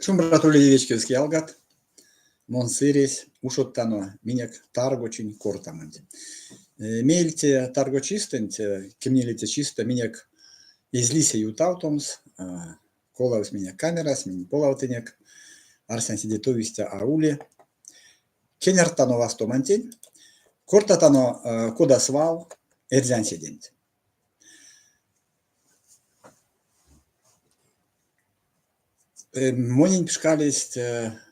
Шумбрат уледе, вечкевикс ялгат! Мон Сыресь, ушодтано минек таргочинь кортамонть. Меельце таргочистэнть, кемнилеце чистэ минек эзь лисе ютавтомс, колавсь минек камерась, минь полавтынек. Арсян, седе тов истя а ули. Кенярдтано вастомантень, кортатано, кода свал, эрзянседенть. Монень пшкалесть,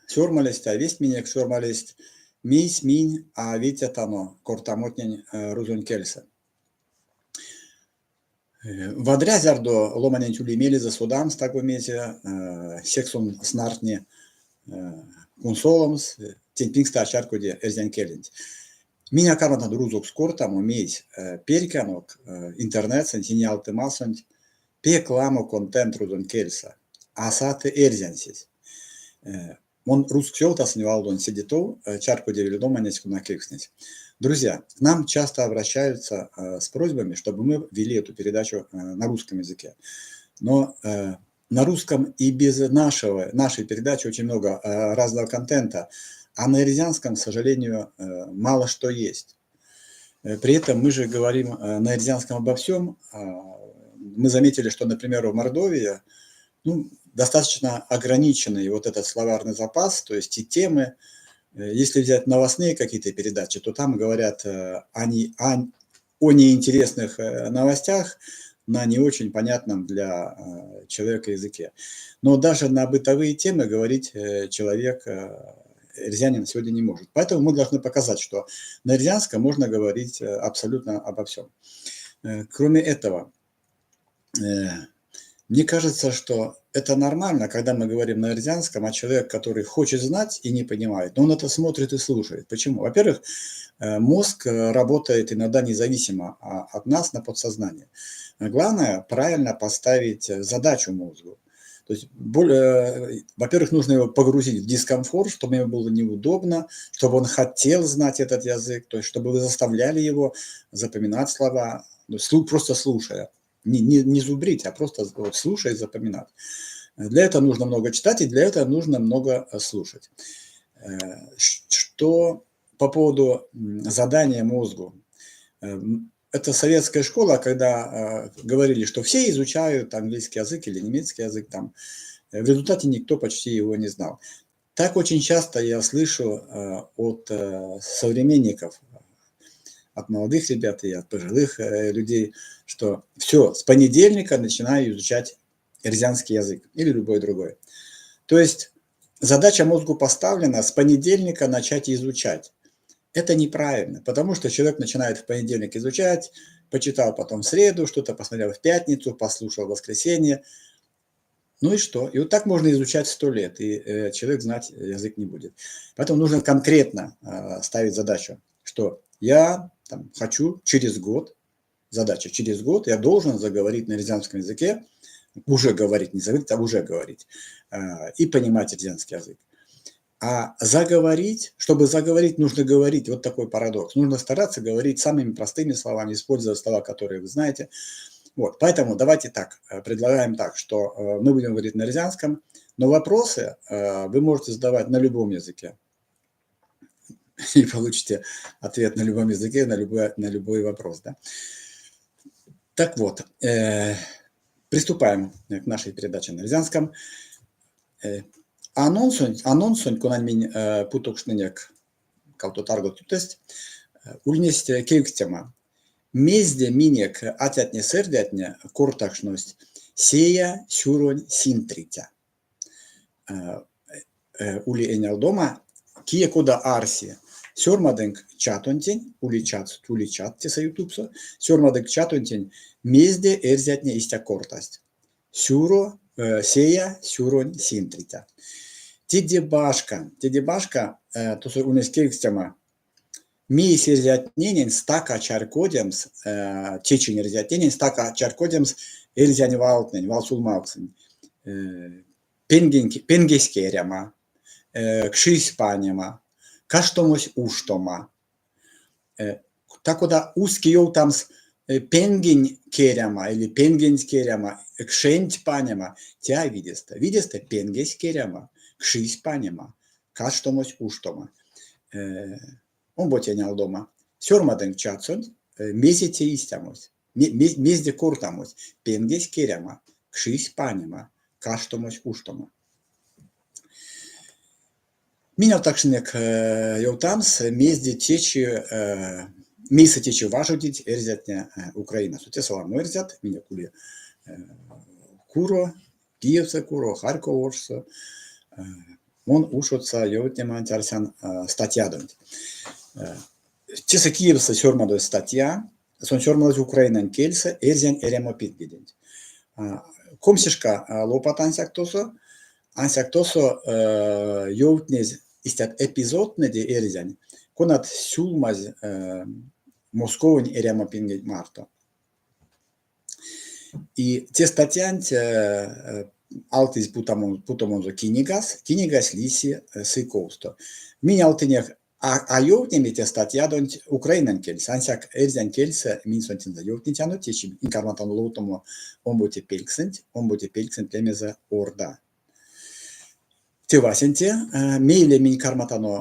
сёрмалесть, а весть минек сёрмалесть, мейс минь а ветятано кортамотнень рузонь кельсэ. Вадря, зярдо ломаненть ули мелезэ содамс таго мезе, секс сон снартни кунсоломс, тень пингстэ а чарькоди эрзянь келенть. Минь а карматано рузокс кортамо, мейсь перьканок интернетсэнть, инеалтымасонть пек ламо контент рузонь кельсэ, а саты эрзянсесь. Мон рузкс ёвтасынь валдонть седе тов, чарькодеви ломанесь, кона кевкстнесь. Друзья, к нам часто обращаются с просьбами, чтобы мы вели эту передачу на русском языке. Но на русском и без нашего, нашей передачи очень много разного контента, а на эрзянском, к сожалению, мало что есть. При этом мы же говорим на эрзянском обо всем. Мы заметили, что, например, в Мордовии, ну, достаточно ограниченный вот этот словарный запас, то есть и темы. Если взять новостные какие-то передачи, то там говорят о, не, о, о неинтересных новостях на не очень понятном для человека языке. Но даже на бытовые темы говорить человек, эрзянин, сегодня не может. Поэтому мы должны показать, что на эрзянском можно говорить абсолютно обо всем. Кроме этого, мне кажется, что это нормально, когда мы говорим на эрзянском, а человек, который хочет знать и не понимает, но он это смотрит и слушает. Почему? Во-первых, мозг работает иногда независимо от нас на подсознание. Главное правильно поставить задачу мозгу. То есть, во-первых, нужно его погрузить в дискомфорт, чтобы ему было неудобно, чтобы он хотел знать этот язык, то есть, чтобы вы заставляли его запоминать слова, ну, просто слушая. Не зубрить, а просто вот, слушая и запоминать. Для этого нужно много читать, и для этого нужно много слушать. Что по поводу задания мозгу. Это советская школа, когда говорили, что все изучают английский язык или немецкий язык, там, в результате никто почти его не знал. Так очень часто я слышу от современников, от молодых ребят и от пожилых людей, что все, с понедельника начинаю изучать эрзянский язык или любой другой. То есть задача мозгу поставлена с понедельника начать изучать. Это неправильно, потому что человек начинает в понедельник изучать, почитал потом в среду, что-то посмотрел в пятницу, послушал в воскресенье. Ну и что? И вот так можно изучать 100 лет, и человек знать язык не будет. Поэтому нужно конкретно ставить задачу, что я там, хочу через год, задача через год я должен заговорить на эрзянском языке, уже говорить, не заговорить, а уже говорить, и понимать эрзянский язык. А заговорить, чтобы заговорить, нужно говорить. Вот такой парадокс. Нужно стараться говорить самыми простыми словами, используя слова, которые вы знаете. Вот, поэтому давайте так, предлагаем так, что мы будем говорить на эрзянском, но вопросы вы можете задавать на любом языке. И получите ответ на любом языке, на любой вопрос. Да? Так вот, приступаем к нашей передаче на эрзянском. Анонсонть, конань минь путокшнынек кавто таргот ютасть, ульнесь кевкстема. Мезде минек атятне-сэрдятне кортакшность сея сюронь синтриця. Ули энялдома, кие кода арси, сёрмадынк чатонтень, ули чат, ули чат тесэ ютубсо, сёрмадынк чатонтень, мезде эрзятне истя кортасть. Сюро, сея сюронь синтриця. Теде башка, тосо ульнесь кевкстема, мейсь эрзятненень стака чарькодемс, течинь эрзятненень стака чарькодемс эрзянь валтнэнь, валсюлмавкстнэнь. Пенгесь керяма, кшись панема, каштомось уштома. Та-кода уски ёвтамс пенгень керяма или пенгенть керяма, кшенть панема, те а видестэ. Видестэ пенгесь керяма, Кшись панема, каштомось уштома. Омбоце энялдома. Сёрмадынк чатсонть, мезе те истямось, мезде кортамось, пенгесь керяма, кшись панема, каштомось уштома. Минь алтакшнынек ёвтамс, мезде течи, мейсэ течи важодить эрзятне Украинасо. Тесэ ламо эрзят, минек ули куро, Киевсэ куро, Харьков ошсо. Мон ушодса ёвтнеманть арсян статьядонть. Тесэ Киевсэ сёрмадозь статья, сон сёрмадозь украинань кельсэ эрзянь эрямопингеденть. Комсешка лопат ансяк тосо, ансяк тосо ёвтнезь истят эпизодтнэде эрзянь, конат сюлмазь Московонь эрямопингенть марто. И те статьянть алтызь путомонзо кинигас, кинигась лиси сы ковсто. Минь алтынек а ёвтнеме те статьядонть украинань кельсэ, ансяк эрзянь кельсэ минь сонтензэ ёвтнетяно, течи минь карматано ловтомо омбоце пельксэнть, омбоце пельксэнть лемезэ Орда. Те васенце. Мейле минь карматано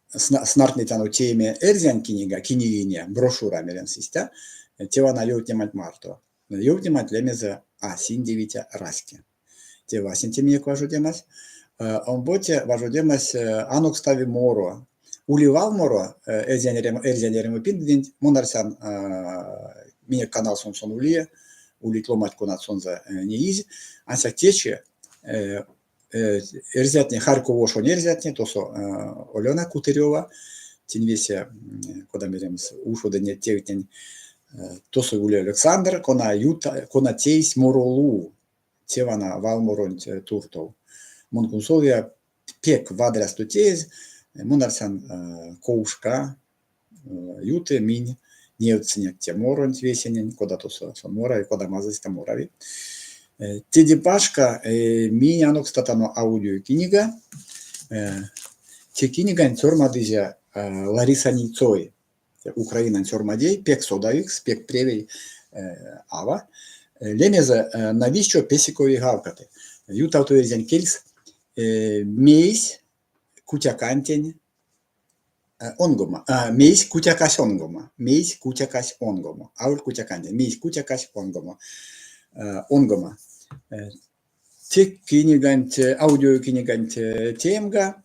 снартнетяно тееме эрзянь кинига, кинигине, брошюра меремс истя, те вана ёвтнеманть марто. Ёвтнеманть лемезэ А синдевиця раське. Те васенце минек важодемась. Омбоце важодемась анокстави моро. Ули валморо эрзянь эрзянь эрямопингеденть. Мон арсян, минек каналсонть сон ули, улить ломанть, конат сонзэ неизь. Ансяк течи эрзятне, Харьков ошонь эрзятне, тосо Олена Кутырева, тень весе, кода меремс, ушоды неть тевтнень. Тосо ули Александр, кона юта, кона тейсь моролу, те вана валморонть туртов. Мон кунсолыя пек вадрясто теезь, мон арсян, ковшка юты минь невтсынек те моронть весенень, кода тосо сон морави, кода мазыйстэ морави. Теде башка, минь анокстатано аудиокнига. Те книганть сёрмадызе Лариса Ницой, Украинань сёрмадей, пек содавикс, пек превей ава. Лемезэ Навіщо песикові гавкати? Ютавтови эрзянь кельс мейсь кутякантень онгома, мейсь кутякась онгома, мейсь кутякась онгомо, аволь кутякантень, мейсь кутякась онгомо, онгома. Те книганть, аудиокниганть теемга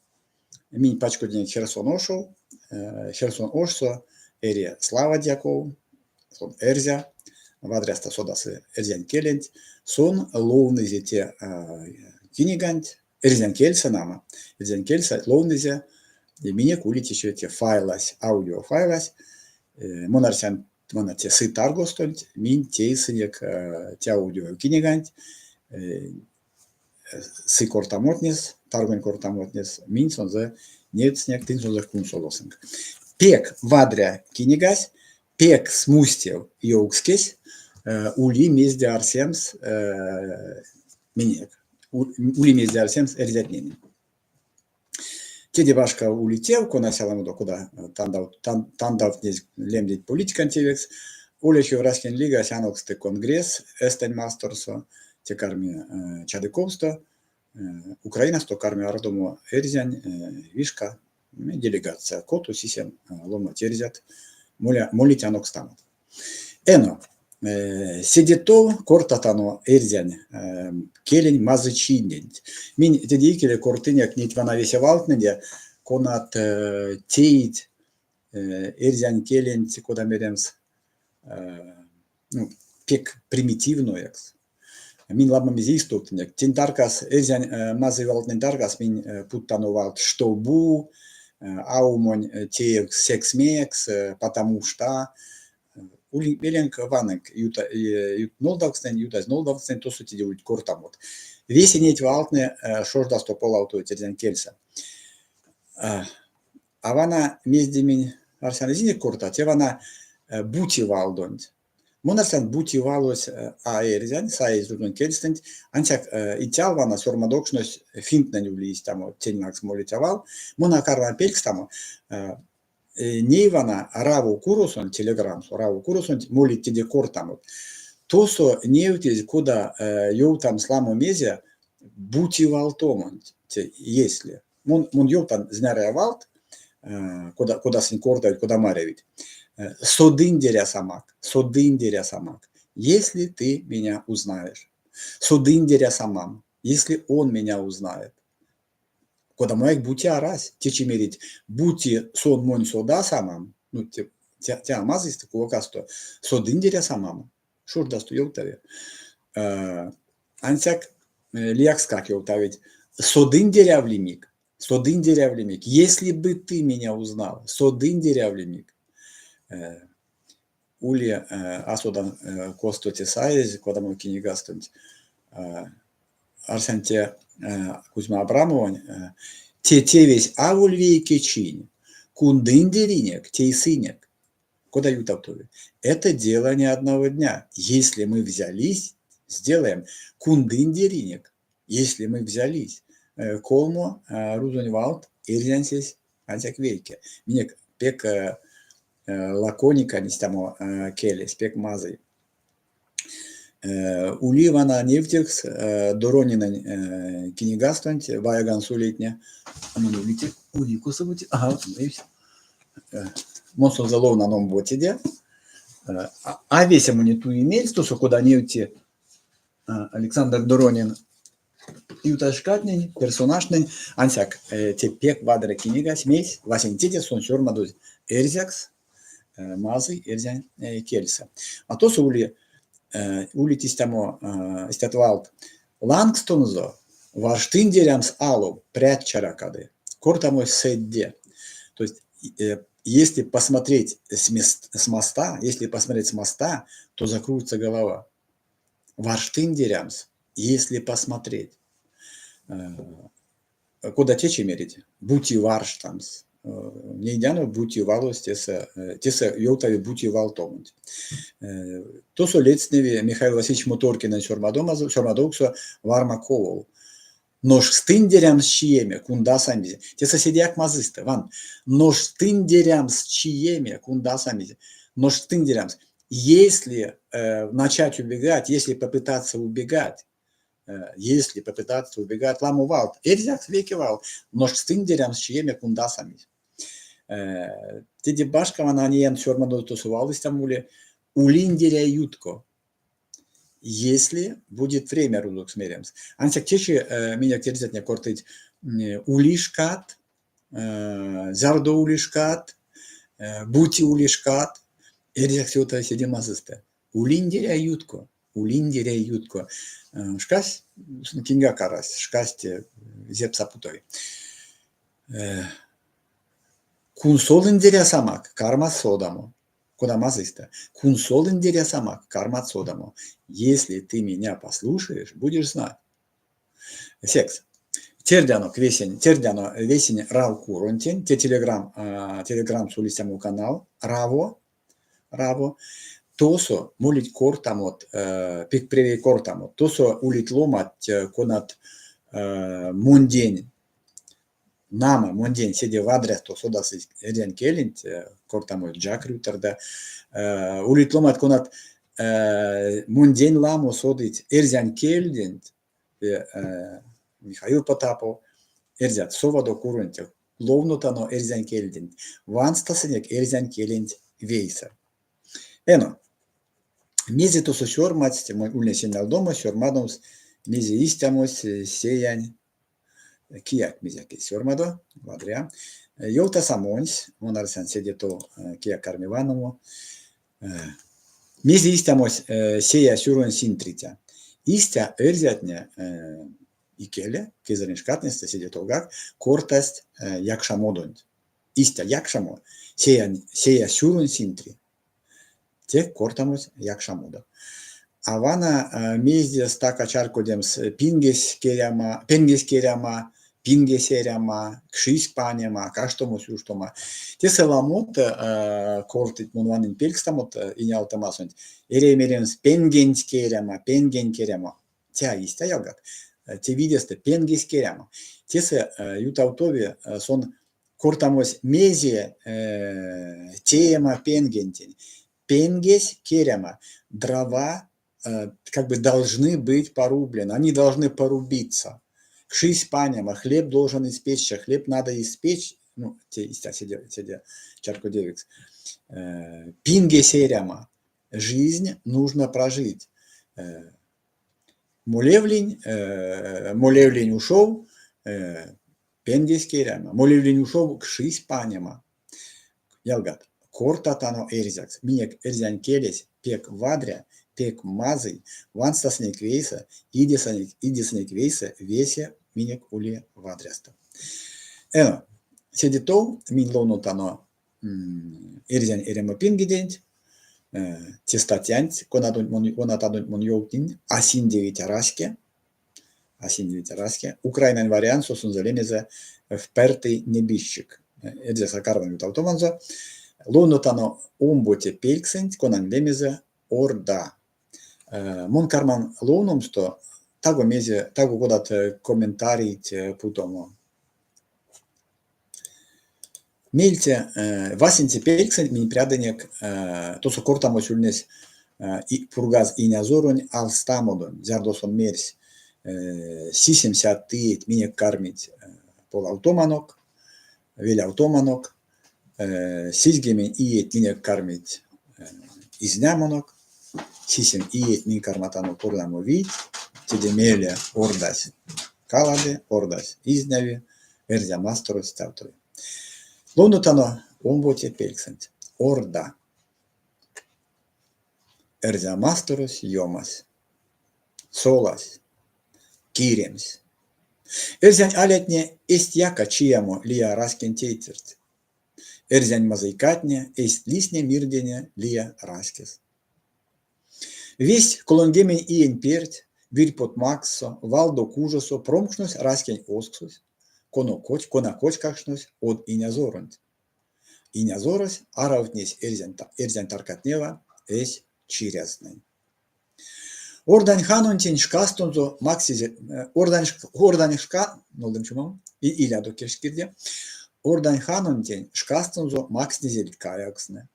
минь пачкодинек Херсон ошов, Херсон ошсо эри Слава Дьяков, сон эрзя, вадрясто содасы эрзянь келенть. Сон ловнызе те книганть, эрзянь кельсэ нама, эрзянь кельсэ ловнызе, минек улить еще те файлась, аудиофайлась. Мон арсян, вана те сы таргостонть минь тейсынек те аудиокниганть, сы кортамотнес, таргонь кортамотнес, минь сонзэ невтсынек, тынь сонзэ кунсолосынк. Пек вадря книгась, пек смустев ёвкскесь, ули мезде арсемс минек, ули мезде арсемс эрзятненень. Теде башка ули тев, конась аламодо кода тандавтнезь лемдить политикань тевекс. Олячив раськень лигась аноксты конгресс Эстэнь масторсо, те карми чадыковсто, Украинасто карми ардомо эрзянь вишка делегация, кото-сисем ломанть эрзят молить анокстамот. Эно, седе тов кортатано эрзянь келень мазычиденть. Минь теде икеле кортынек неть вана весе валтнэде, конат теить эрзянь келенть, кода меремс, ну, пек примитивноекс. Минь ламо мезе истовтынек. Тень таркас, эрзянь мазый валтнэнь таркас минь путтано валт «штобу», «аумонь теевкс секс-мекс», «потому что». Улинк меленк ванынк нолдавкстнэнь, ютазь нолдавкстнэнь, тосо теде улить кортамот. Весе неть валтнэ шождасто полавтовить эрзянь кельсэ. А вана мезде минь арсян эзинек корта, те вана бути валдонть. Мон арсян, бути валось а эрзянь, саезь рузонь кельстэнть, ансяк ицял вана сёрмадокшнось финнтнэнь ули истямо тень лангс молиця вал, мон а карман пелькстамо. Ней вана Раво куросонть, Телеграмсо, Раво куросонть молить теде кортамот. Тосо невтезь, кода ёвтамс ламо мезе. Бути валтомонть, те если. Мон, мон ёвтан знярыя валт, кода, кода сынь кортавить, кода марявить. Содындерясамак, содындерясамак, если ты меня узнаешь. Содындерясамам, если он меня узнает. Кодамояк бути арась, течи мерить, бути сон монь содасамам, ну, те, те, те а мазыйстэ, кувакасто, содындерясамам, шождасто ёвтави. Ансяк лиякскак ёвтавить, содындерявлимик, содындерявлимик, если бы ты меня узнал, содындерявлимик. Ули а содан косто те саезь, кодамо кинигастонть, арсян те Кузьма Абрамовонь, те тевесь аволь вейке чинь, кундындеринек, тейсынек. Кода ютавтови? Это дело не одного дня. Если мы взялись, сделаем. Кундындеринек, если мы взялись. Колмо рузонь валт, эрзянсесь ансяк вейке. Минек пек лаконикань истямо келесь, пек мазый. Ули вана невтевкс Доронинэнь кинигастонть Баяган сулейтне. Ули косо-бути? Ага, мон сонзэ ловнан омбоцеде. А весе монь туи мельс, тосо кода невти Александр Доронин ютазь шкатнень, персонажтнень. Ансяк те пек вадря кинигась, мейсь васенцеде сон сёрмадозь эрзякс, мазый эрзянь кельсэ. А тосо ули улить истямо истят валт: лангстонзо варштындерямс алов, прят чаракады. Кортамось седде. То есть если посмотреть с, мест, с моста, если посмотреть с моста, то закрутится голова. Варштындерямс, если посмотреть. Кода течи мерить? Бути варштамс. Нейдяно бути валось тесэ, тесэ ёвтави бути валтомонть. Тосо ледстневи Михаил Васильевич Моторкинэнь сёрмадомазо, сёрмадовксо Варма ковол. Ношкстындерямс чиеме, кундасамизь. Тесэ седеяк мазыйстэ. Ван. Ношкстындерямс чиеме, кундасамизь. Ношкстындерямс. Если начать убегать, если попытаться убегать, если попытаться убегать, ламо валт, эрзякс вейке вал, ношкстындерямс чиеме кундасамизь. Теде башка вана неян сёрмадозь тосо вал истямо ули улиндеряй ютко. Если будет время рузокс меремс. Ансяк течи минек эрзятне кортыть ули шкат, зярдо ули шкат, бути ули шкат, эрзякс ёвтави седе мазыйстэ. Улиндеряй ютко, улиндеряй ютко. Шкась киньгак арась, шкась те зепс а путови. Кунсолындерясамак, кармат содамо. Кода мазыйстэ. Кунсолындерясамак, кармат содамо. Если ты меня послушаешь, будешь знать. Секс. Тердянок весень, тердяно весень Рав куронтень, те телеграм, телеграм ули истямо канал, Раво, Раво. Тосо молить кортамот, пек превей кортамот. Тосо улить ломать, конат мондень, нама, мондень седе вадрясто содасызь эрзянь келенть, кортамось Джак Рютердэ. Улить ломать, конат мондень ламо содыть эрзянь кельденть, Михаил Потапов, эрзят, совадо куронть, ловнотано эрзянь кельденть, ванстасынек эрзянь келенть вейсэ. Эно, мезе тосо сёрмадсть, монь ульнесь энялдома сёрмадомс, мезе истямось сеянь кияк мезеяк эзь сёрмадо, вадря. Ёвтаса монсь, мон арсян седе тов кияк карми ваномо. Мезе истямось сея сюронь синтриця? Истя эрзятне икеле, кезэрень шкатнестэ седе товгак, кортасть якшамодонть. Истя якшамо, сеянь, сея сюронь синтри. Те кортамось якшамодо. А вана мезде стака чарькодемс пингесь керяма, пенгесь керяма, пингесь эряма, кшись панема, каштомось уштома. Тесэ ламот кортыть, мон ванынь пелькстамот инеалтымасонть, эряви меремс пенгенть керяма, пенгень керямо. Те а истя, ялгат. Те видестэ пенгесь керямо. Тесэ ютавтови сон кортамось мезе теема пенгентень. Пенгесь керяма, дрова. как бы должны быть порублены, они должны порубиться. Кшись панема, хлеб должен испечься, хлеб надо испечь, ну, те истя седе, седе чарькодевикс. Пингесь эряма, жизнь нужно прожить. Молевлинь, молевлинь ушов, пенгесь керяма, молевлинь ушов, кшись панема. Ялгат, кортатано эрзякс, минек эрзянь келесь пек вадря, пек мазый, ванстасынек вейсэ, идесынек, идесынек вейсэ, весе минек ули вадрясто. Эно, седе тов минь ловнотано эрзянь эрямопингеденть, те статьянть, конадонть мон, конатадонть мон ёвтнинь, а синдевить раське, а синдевить раське. Украинань вариантсо сонзэ лемезэ Впертый небіжчик. Эрзякс а карман ютавтоманзо. Ловнотано омбоце пельксэнть, конань лемезэ Орда. Мон карман ловномсто таго мезе, таго кодат комментарийть путомо. Меельце васенце пельксэнть минь прядынек, тосо кортамось ульнесь Пургаз Инязоронь алстамодонть, зярдо сон мерсь: сисемсядт иеть минек кармить полавтоманок, велявтоманок, сизьгемень иеть минек кармить изнямонок, сисем иеть минь карматано пурнамо вийть, теде мейле ордась калады, ордась изняви, Эрзя масторось стявтови. Ловнотано омбоце пельксэнть. Орда. Эрзя масторось ёмась. Солась. Киремсь. Эрзянь алятне эзть яка чиямо лия раськень тейтерть. Эрзянь мазыйкатне эзть лисне мирдене лия раськес. Весть 30 иень перть вирьпотмакссо, валдо кужосо промкшнось раськень озксось, кона кочкакшнось од инязоронть. Инязорось аравтнесь эрзянь таркатнева эсь чирязтнэнь. Ордань ханонтень шкастонзо максызе Ордань Ордань шка нолдым чумом илядо кирде. Ордань ханонтень шкастонзо макснезельть каявкстнэ.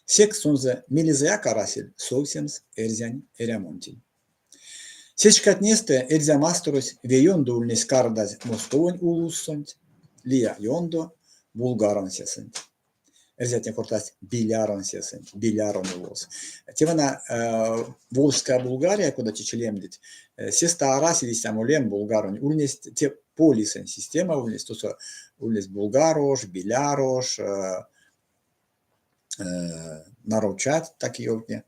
Секс сонзэ мелезэяк арасель совсемс эрзянь эрямонтень. Сеть шкатнестэ Эрзя масторось ве ёндо ульнесь кардазь Московонь улуссонть, лия ёндо Булгаронсесэнть. Эрзятне кортасть Биляронсесэнть, Биляронь улус. Те вана Волжская Булгария, кода течи лемдить, сестэ арасель истямо лем булгаронь. Ульнесь те полисэнь система ульнесь, тосо ульнесь Булгарош, Билярош, Нарочат, так ёвтне.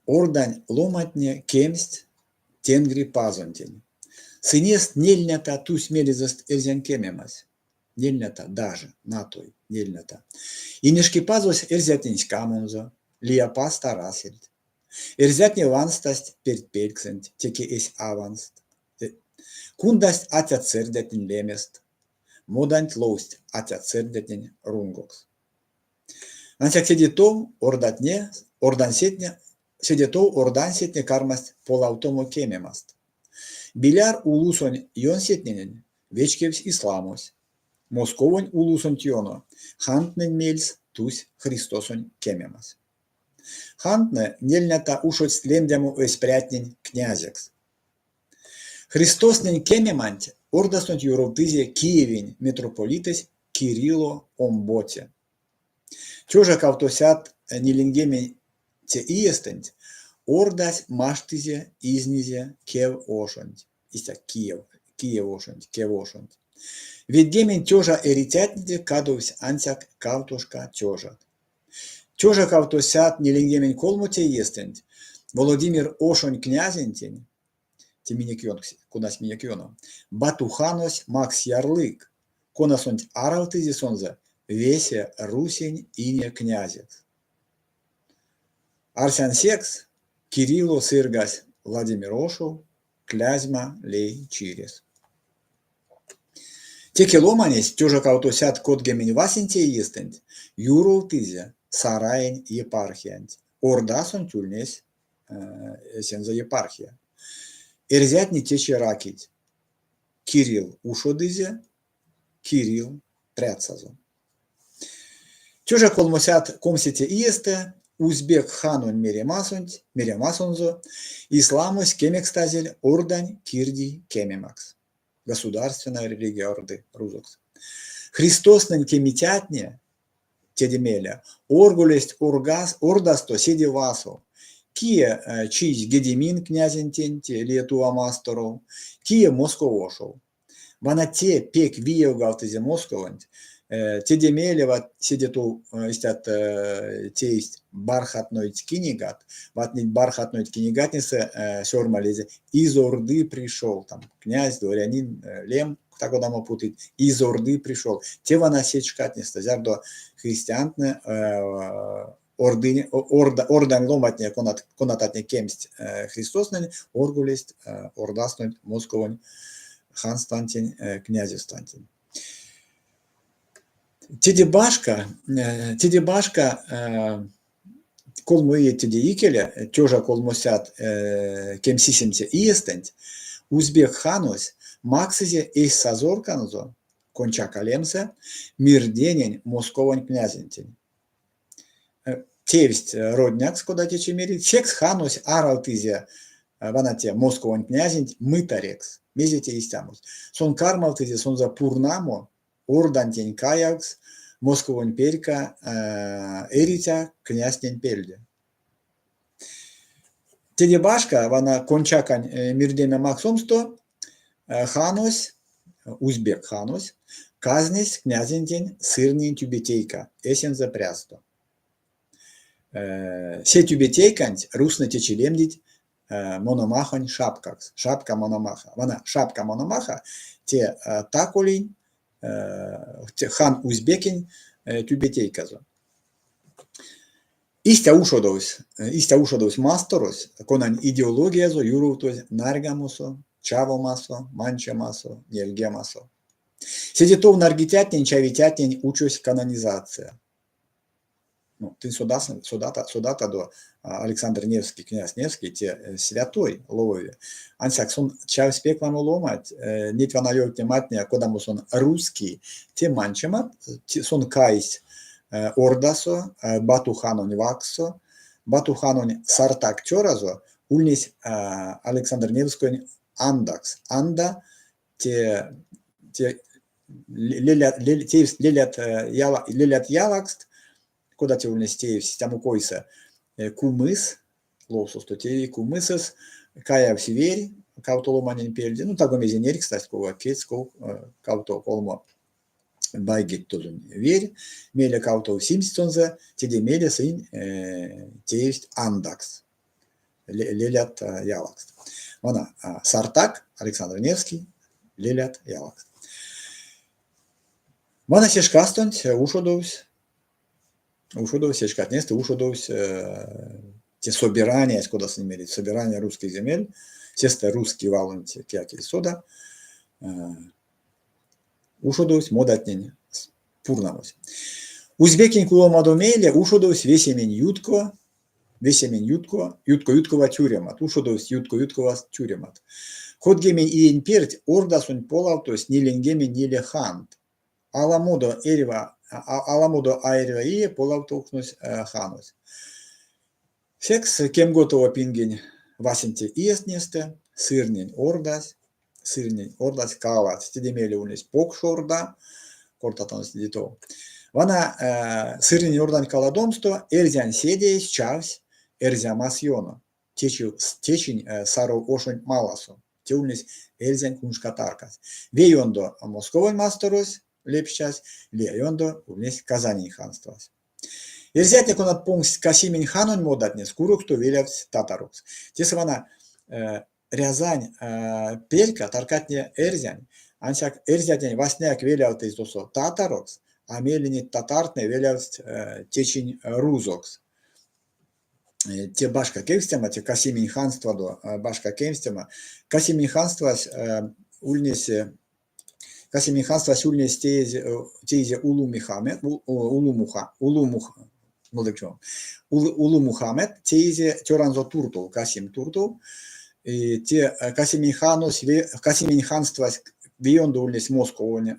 Ордань ломантне кемсть Тенгри пазонтень. Сынест нельнята тусь мелезэст эрзянь кемемась. Нельнята даже, натой, нельнята. Инешкипазось эрзятнень ськамонзо, лия пазт арасельть. Эрзятне ванстасть пертьпельксэнть, теке эсь аванст. Кундасть атят-сэрдятнень лемест, моданть ловсть атят-сэрдятнень рунгокс. Ансяк седе тов ордатне, ордансетне, седе тов ордансетне кармасть полавтомо кемемаст. Биляр улусонь ёнсетненень вечкевсь исламось. Московонь улусонть ёно хантнэнь мельс тусь Христосонь кемемась. Хантнэ нельнята ушодсть лемдямо эсь прятнень князекс. Христоснэнь кемеманть ордасонть ёровтызе Киевень митрополитэсь Кирилло Омбоце. Тёжа кавтосядт ниленьгеменце иестэнть ордась маштызе, изнизе Кев ошонть, истя Киев, Киев ошонть, Кев ошонть. Ведьгемень тёжа эрицятнеде кадовсть ансяк кавтошка тёжат. Тёжа кавтосядт ниленьгемень колмоце иестэнть Володимир ошонь князентень, те минек ёнкс, конась минек ёно, Бату-ханось макссь ярлык, конасонть аравтызе сонзэ весе Русень ине князекс. Арсян секс, Кирилло сыргась Владимир ошов, Клязьма лей чирес. Теке ломанесь тёжа кавтосядт кодгемень васенце иестэнть юровтызе Сараень епархиянть. Ордасонть ульнесь эсензэ епархия. Эрзятне течи ракить. Кирилл ушодызе, Кирилл прядсазо. Тёжа колмосядт комсеце иестэ Узбек ханонь меремасонть, меремасонзо, исламось кемекстазель ордань кирдий кемемакс. Государственная религия Орды, рузокс. Христоснэнь кемицятне, теде мейле, орголесть оргас, ордасто седе васов. Кие чийсь Гедимин князентень, те Лиетува масторов, кие Москов ошов. Вана те пек виевгавтызе Московонть. Теде мейле седе тов истят тейсть бархатнойть книгат. Вот неть бархатнойть книгатнесэ сёрмалезе «Из Орды пришел», там князь, дворянин, лем та-кодамо путыть, «Из Орды пришел». Те вана сеть шкатнестэ, зярдо христиантнэ ордынь, орда, ордань ломатне, конат, конататне кемсть Христоснэнь, орголесть ордастонть Московонь ханствантень, князевствантень. Теде башка, теде башка колмо иеть теде икеле, 1370 иестэнть, узбек ханось максызе эсь сазорканзо Кончака лемсэ мирденень Московонь князентень. Теевсть роднякс, кода течи мерить, секс ханось аравтызе вана те Московонь князенть мытарекс. Мезе те истямось? Сон кармавтызе сонзэ пурнамо ордантень каявкс Московонь перька эриця князтнень пельде. Теде башка, вана Кончакань мирдеме максомсто ханось, узбек ханось, казнесь князентень сырнень тюбетейка эсензэ прясто. Се тюбетейканть рузтнэ течи лемдить Мономахонь шапкакс, шапка Мономаха. Вана шапка Мономаха те таколинь, хан узбекень тюбетейказо. Истя ушодовсь, истя ушодовсь масторось, конань идеологиязо юровтозь нарьгамосо, чавомасо, манчемасо, нельгемасо. Седе тов нарьгицятнень-чавицятнень учось канонизация. Ну, тынь содасынк, содата, содатадо Александр Невский, князь Невский, те святой ловови. Ансяк сон чавсь пек ламо ломать, неть вана ёвтнематне, кодамо сон русский, те манчемат, сон кайсь ордасо, Бату-ханонь вакссо. Бату-ханонь Сартак цёразо ульнесь Александр Невскоень андакс. Анда те, те лелят, теевсть лелят, яла, лелят ялакст, кода те ульнесь теевсь истямо койсэ, кумыс, ловсосто тееви кумысэс, каявсь верь кавто ломанень пельде, ну таго мезе нерькстасть кува кедьс, ков кавто колмо байгеть тозонь верь, мейле кавтов симсть сонзэ, теде мейле сынь теевсть андакс, лелят ялакст. Вана Сартак, Александр Невский, лелят ялакст. Вана се шкастонть ушодовсь, ушодовсь се шкатнестэ ушодовсь те собираниясь, кода сынь мерить, собирание русских земель, сестэ русский валонть кияк эзь сода, ушодовсь модатнень пурнамось. Узбекень куломадо мейле ушодовсь весемень ютко, весемень ютко, ютко-юткова тюремат, ушодовсть ютко-юткова тюремат. Кодгемень иень перть ордасонть полавтовсть ниленьгемень ниле хант. Аламодо эрьва, аламодо а эрьва ие полавтовкшнось ханось. Секс кемготово пингень васенце иетнестэ Сырнень ордась, Сырнень ордась каладсь. Теде мейле ульнесь Покш орда, кортатано седе тов. Вана Сырнень орданть каладомсто эрзянь седеесь чавсь Эрзямас ёно, течи, течинь Саров ошонть маласо. Те ульнесь эрзянь куншка таркась. Ве ёндо Московонь масторось лепштясь, лия ёндо ульнесь Казанень ханствась. Эрзятне, конат понгсть Касимень ханонь модатнес, куроксто велявтсть татарокс. Тесэ вана Рязань перька таркатне эрзянь, ансяк эрзятнень васняяк велявтызь тосо татарокс, а мейле неть татартнэ велявтсть течинь рузокс. Те башка кевкстема, те Касимень ханствадо башка кевкстема. Касимень ханствась ульнесь Касимень ханствась ульнесь теезь, теизе Улу Михамед, Улу Муха, Улу Мух, Улу Мухаммед теизе цёранзо туртов, Касим туртов. И те Касимень ханось, Касимень ханствась ве ёндо ульнесь Московонь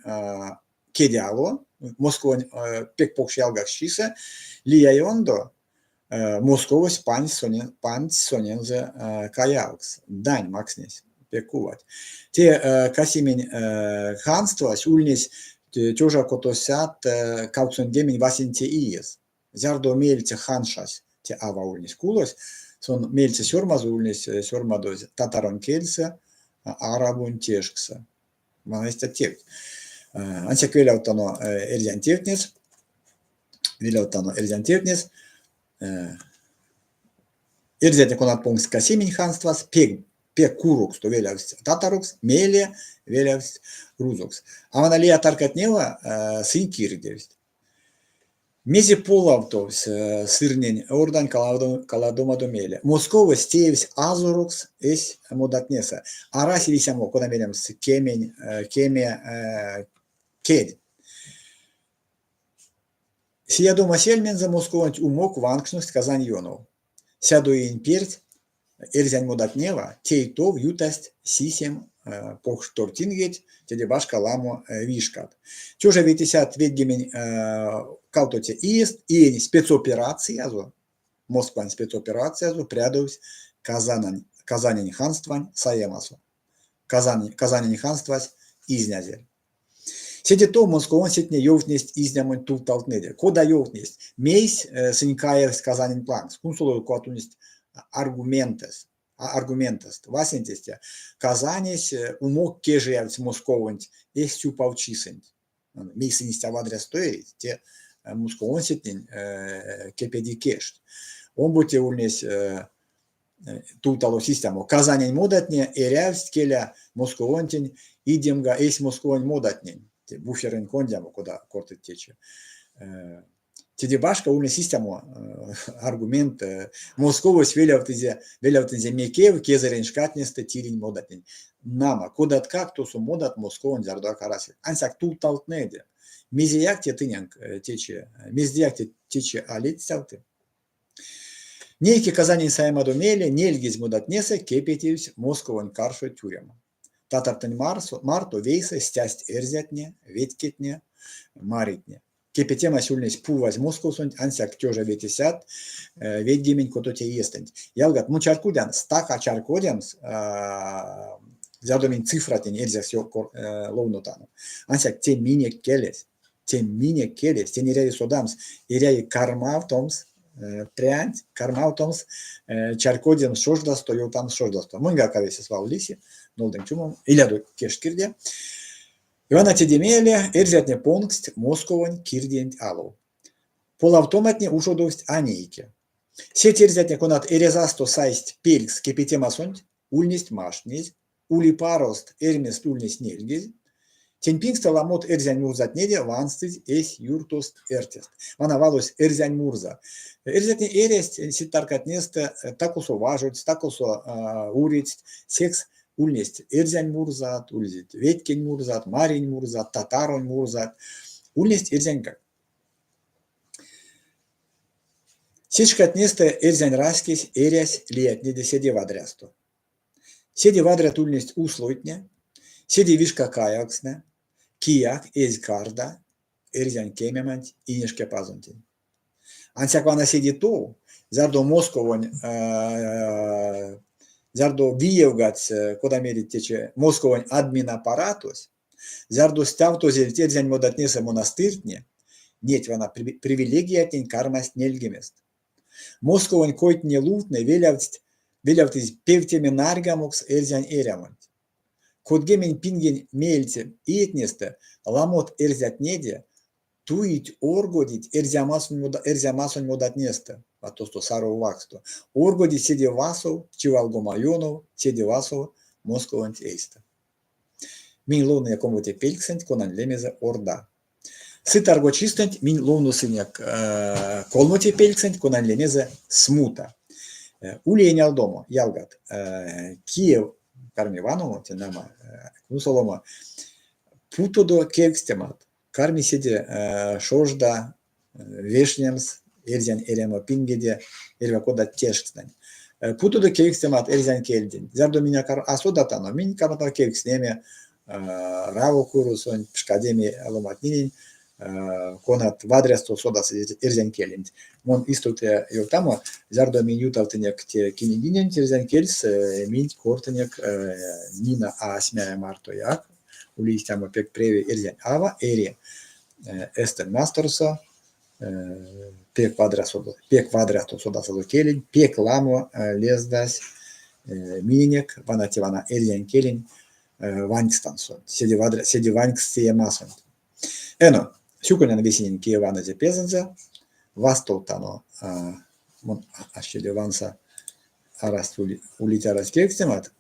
кедь ало, Московонь пек покш ялгаксчисэ, лия ёндо. Московось пандсь сонензэ каявкс, дань макснесь пек кувать. Те Касимень ханствась ульнесь 1681 иес. Зярдо меельце ханшась, те ава ульнесь кулось, сон меельце сёрмазо ульнесь сёрмадозь татаронь кельсэ, арабонь тешксэ. Вана истят тевть. Ансяк велявттано эрзянь тевтнес, велявттано эрзянь тевтнес. Эрзятне, конат понгсть Касимень ханствас, пек пек куроксто велявтсть татарокс, мейле велявтсть рузокс. А вана лия таркатнева сынь кирдевсть. Мезе полавтовсь Сырнень Ордань каладомадо мейле? Московось теевсь азорокс эсь модатнесэ. Арась лисямо, кода меремс, кемень, кеме кедь. Сиядома сельмензэ Московонть умок ванкшность Казань ёнов. Сядо иень перть эрзянь модатнева тей-тов ютасть сисем покш тортингеть, теде башка ламо вишкат. 1598 иест иень спецоперациязо, Москвань спецоперациязо прядовсь Казанань, Казанень ханствань саемасо. Казань, Казанень ханствась изнязель. Седе тов московонсетне ёвтнесть изнямонь тувталтнэде. Кода ёвтнесть, мейсь сынь каявсть Казаненть лангс, кунсолодо кувать ульнесть аргументэст. Аргументэст. Васенцесь, Казанесь умок кежиявтсь Московонть эсь сюпавчисэнть. Мейс сынь истя вадрясто эрить, те московонсетнень кепеди кежть. Омбоце ульнесь тувталось истямо. Казанень модатне эрявсть келя Московонтень идемга эсь Московонь модатнень, те буферэнь кондямо, кода кортыть течи. Теде башка ульнесь истямо аргумент: Московось велявтызе, велявтынзе мекев кезэрень шкатнестэ тиринь модатнень. Нама, кодаткак тосо модат Московонь зярдояк арасельть. Ансяк тувталтнэде. Мезеяк те тыненк течи, мездеяк те течи а ледстявты. Нейке Казанень саемадо мейле нельгезь модатнесэ кепетевсь Московонь каршо тюрема. Татартнэнь марто вейсэ стясть эрзятне, ветькетне, маритне. Кепетемась ульнесь пувазь Московсонть ансяк 1596 иестэнть. Ялгат, мон чарькодян, стака чарькодемс, зярдо минь цифратнень эрзякс ловнотано. Ансяк те минек келесь. Те минек келесь, тень эряви содамс, эряви кармавтомс прянть, кармавтомс чарькодемс шождасто, ёвтамс шождасто. Моньгак а весе свал лиси, нолдынк чумом, илядо кежть кирде. Вана теде мейле эрзятне понгсть Московонь кирдиенть алов. Полавтоматне ушодовсть а нейке. Сеть эрзятне, конат эрязасто сайсть пелькс кепетемасонть, ульнесть маштнезь, ули-парост эрьмест ульнесь нельгезь, тень пингстэ ламот эрзянь мурзатнеде ванстызь эсь юртост-эртест. Вана валось эрзянь мурза. Эрзятне эрясть сеть таркатнестэ, та-косо важодсть, та-косо уредсть, секс ульнесть эрзянь мурзат, ульнесть ветькень мурзат, маринь мурзат, татаронь мурзат, ульнесть эрзяньгак. Сеть шкатнестэ эрзянь раськесь эрясь лиятнеде седе вадрясто. Седе вадрят ульнесть услойтне, седе вишка каявкстнэ, кияк эзь карда эрзянь кемеманть Инешкепазонтень. Ансяк вана седе тов, зярдо Московонь, зярдо виевгадсь, кода мерить течи, Московонь админаппаратось, зярдо стявтозельть эрзянь модатнесэ монастыртне, неть вана привилегиятнень кармасть нельгемест. Московонь койтне-лувтне велявтсть велявтызь певтеме нарьгамокс эрзянь эрямонть. Кодгемень пингень меельце иетнестэ ламот эрзятнеде туить оргодить эрзямасонь модатнестэ, а тосто Саров вакссто, оргодить седе васов чивалгома ёнов, седе васов Московонть эйстэ. Минь ловнынек омбоце пельксэнть, конань лемезэ Орда. Сы таргочистэнть минь ловносынек колмоте пельксэнть, конань лемезэ Смута. Ули энялдомо, ялгат, кие карми ваномо, те нама, кунсоломо, путодо кевкстемат, карми седе шожда вешнемс эрзянь эрямо пингеде эрьва кодат тешкстнэнь. Путодо кевкстемат эрзянь кельденть. Зярдо минь а содатано, минь карматано кевкстнеме Раво куросонть, пшкадеме ломантненень. Конат вадрясто содасызь эрзянь келенть. Мон истовтыя ёвтамо, зярдо минь ютавтынек те кинигиненть эрзянь кельс, минь кортынек Нина Асмяя мартояк, ули истямо пек превей эрзянь ава, эри Эстэнь масторсо, пек вадрясо пек вадрясто содасызо келенть, пек ламо лездась миненек, вана те вана эрзянь келень ванькстамсонть, седе вадря, седе ванькс теемасонть. Эно, сюконян весенень, кие ванызе пезэнзэ, вастовтано, мон аштеде ванса, арасть ули, улить арасть кевкстемат?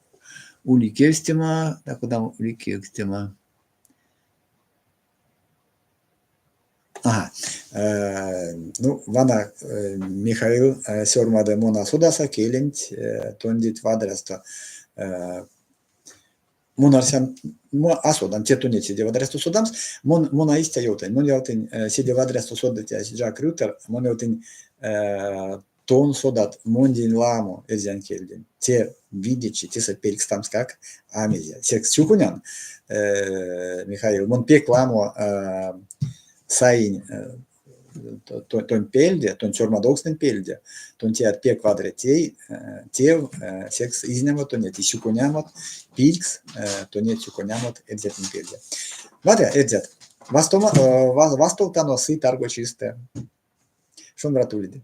Ули кевкстема, да кодамо ули кевкстема? Ага, ну, вана Михаил сёрмады, мон а содаса келенть тондеть вадрясто. Мон арсян, а содан, те тонеть седе вадрясто содамс. Мон, мон а истя ёвтынь. Мон ёвтынь седе вадрясто содыцясь Жак Рютер, мон ёвтынь тон содат мондень ламо эрзянь кельденть. Те видечи, тесэ пелькстамскак а мезе. Секс сюконян, Михаил, мон пек ламо саинь тонь пельде, тонь сёрмадовкстнэнь пельде, тон теят пек вадря тей, тев, секс изнямо тонеть и сюконямот, пилькс тонеть сюконямот эрзятнень пельде. Вадря, эрзят, вастома, вастовтано сы таргочистэ. Шумбрат уледе.